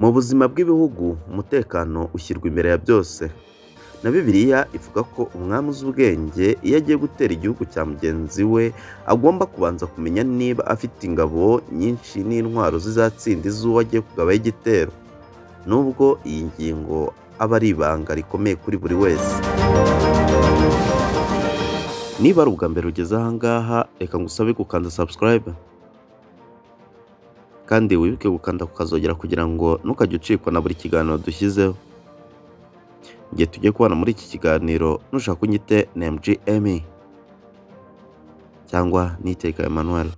Mu buzima bw'ibihugu, umutekano ushyirwa imbere ya byose. Na Bibiliya ivuga ko umwami uzi ubwenge iyo agiye gutera igihugu cya mugenzi we, agomba kubanza kumenya niba afite ingabo nyinshi n'intwaro zizatsinda iz'uwo agiye kugabaho igitero. Nubwo iyi ngingo aba ari ibanga rikomeye kuri buri wese. Niba ari ubwa mbere ugeze aha ngaha, reka ngusabe gukanda subscribe kandi wibuke gukanda ku kazogera kugira ngo ntukajye ucikwa na buri kiganiro dushyizeho. Igihe tugiye kubana muri iki kiganiro, nushaka unyite NMG Emmy cyangwa Niyitegeka Emmanuel.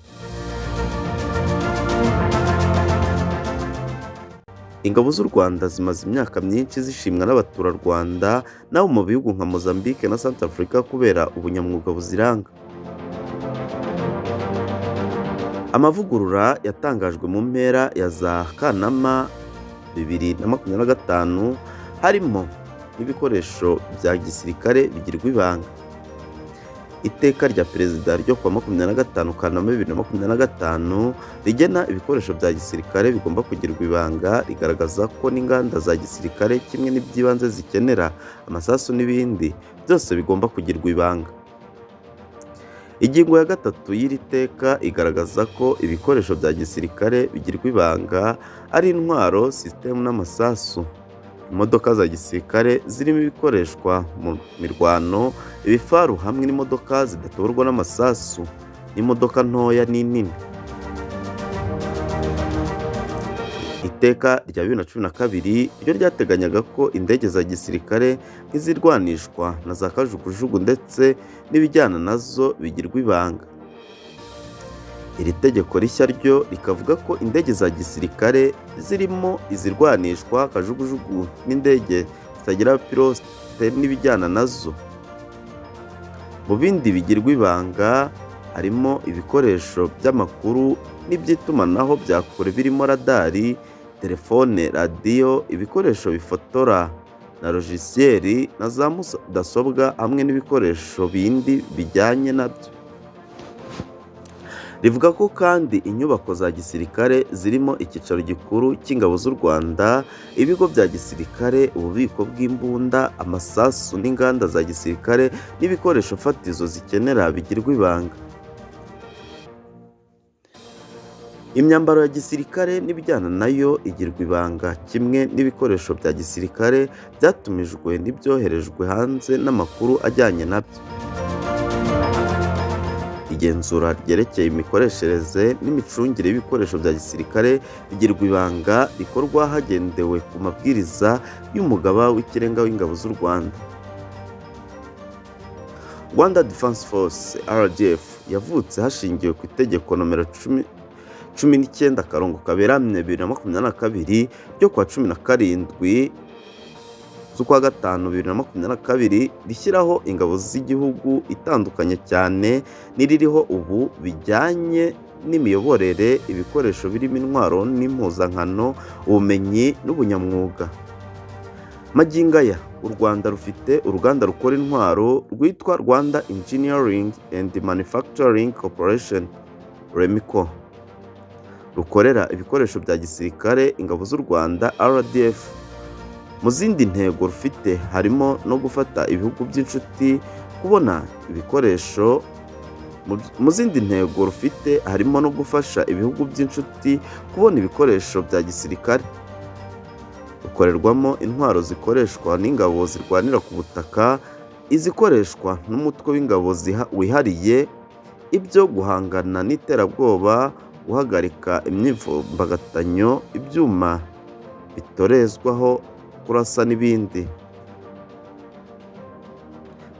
Ingabo z'u Rwanda zimaze imyaka myinshi zishimwa n'abaturarwanda n'abo mu bihugu nka Mozambique na Centrafrica kubera ubunyamwuga buziranga. Amavugurura yatangajwe mu mpera ya za Kanama 2025 harimo n'ibikoresho bya gisirikare bigirwa ibanga. Iteka rya Perezida ryo kuwa 25 Kanama 2025 rigena ibikoresho bya gisirikare bigomba kugirwa ibanga, rigaragaza ko n'inganda za gisirikare kimwe n'iby'ibanze zikenera, amasasu n'ibindi, byose bigomba kugirwa ibanga. Ingingo ya 3 y'iri teka igaragaza ko ibikoresho bya gisirikare bigirwa ibanga ari intwaro, sisitemu n'amasasu, imodoka za gisirikare zirimo ibikoreshwa mu mirwano, ibifaru hamwe n'imodoka zidatoborwa n'amasasu, n'imodoka ntoya n'inini. Iteka rya 2012 ryo ryateganyaga ko indege za gisirikare nk'izirwanishwa na za kajugujugu ndetse n'ibijyana nazo bigirwa ibanga. Iri tegeko rishya ryo rikavuga ko indege za gisirikare zirimo izirwanishwa, kajugujugu n'indege zitagira pilote n'ibijyana nazo. Mu bindi bigirwa ibanga harimo ibikoresho by'amakuru n'iby'itumanaho bya kure birimo radari, telefone, radiyo, ibikoresho bifotora na logiciel na za mudasobwa hamwe n'ibikoresho bindi bijyanye nabyo. Rivuga ko kandi inyubako za gisirikare zirimo icyicaro gikuru cy'ingabo z'u Rwanda, ibigo bya gisirikare, ububiko bw'imbunda, amasasu n'inganda za gisirikare n'ibikoresho fatizo zikenera bigirwa ibanga. Imyambaro ya gisirikare n'ibijyana nayo igirwa ibanga kimwe n'ibikoresho bya gisirikare byatumijwe n'ibyoherejwe hanze n'amakuru ajyanye nabyo. Igenzura ryerekeye imikoreshereze n'imicungire y'ibikoresho bya gisirikare bigirwa ibanga rikorwa hagendewe ku mabwiriza y'Umugaba w'Ikirenga w'Ingabo z'u Rwanda. Rwanda Defense Force RDF yavutse hashingiwe ku itegeko nomero 19/2022 ryo kuwa 17 z'ukwa gatanu 2022 rishyiraho ingabo z'igihugu itandukanye cyane n'iririho ubu bijyanye n'imiyoborere, ibikoresho birimo intwaro n'impuzankano, ubumenyi n'ubunyamwuga. Magingo aya u Rwanda rufite uruganda rukora intwaro rwitwa Rwanda Engineering and Manufacturing Corporation REMCO, rukorera ibikoresho bya gisirikare ingabo z'u Rwanda RDF. Mu zindi ntego rufite harimo no gufata ibihugu by'inshuti kubona ibikoresho mu zindi ntego rufite harimo no gufasha ibihugu by'inshuti kubona ibikoresho bya gisirikare. Rukorerwamo intwaro zikoreshwa n'ingabo zirwanira ku butaka, izikoreshwa n'umutwe w'ingabo wihariye, ibyo guhangana n'iterabwoba, guhagarika imyivumbagatanyo, ibyuma bitorezwaho kurasa n'ibindi.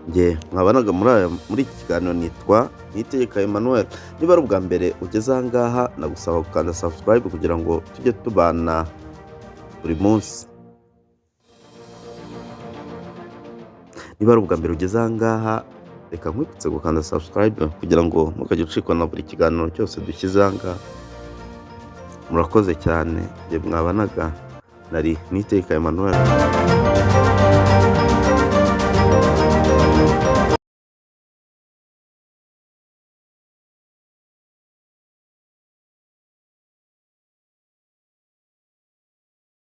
Njye mwabanaga muri iki kiganiro nitwa Niyitegeka Emmanuel. Niba ari ubwa mbere ugeze aha ngaha, nagusaba gukanda subscribe kugira ngo tujye tubana buri munsi. Niba ari ubwa mbere ugeze aha ngaha, reka nkwibutse gukanda subscribe kugira ngo ntukajye ucikwa na buri kiganiro cyose dushyize aha ngaha. Murakoze cyane, njye mwabanaga nari Niyitegeka Emmanuel.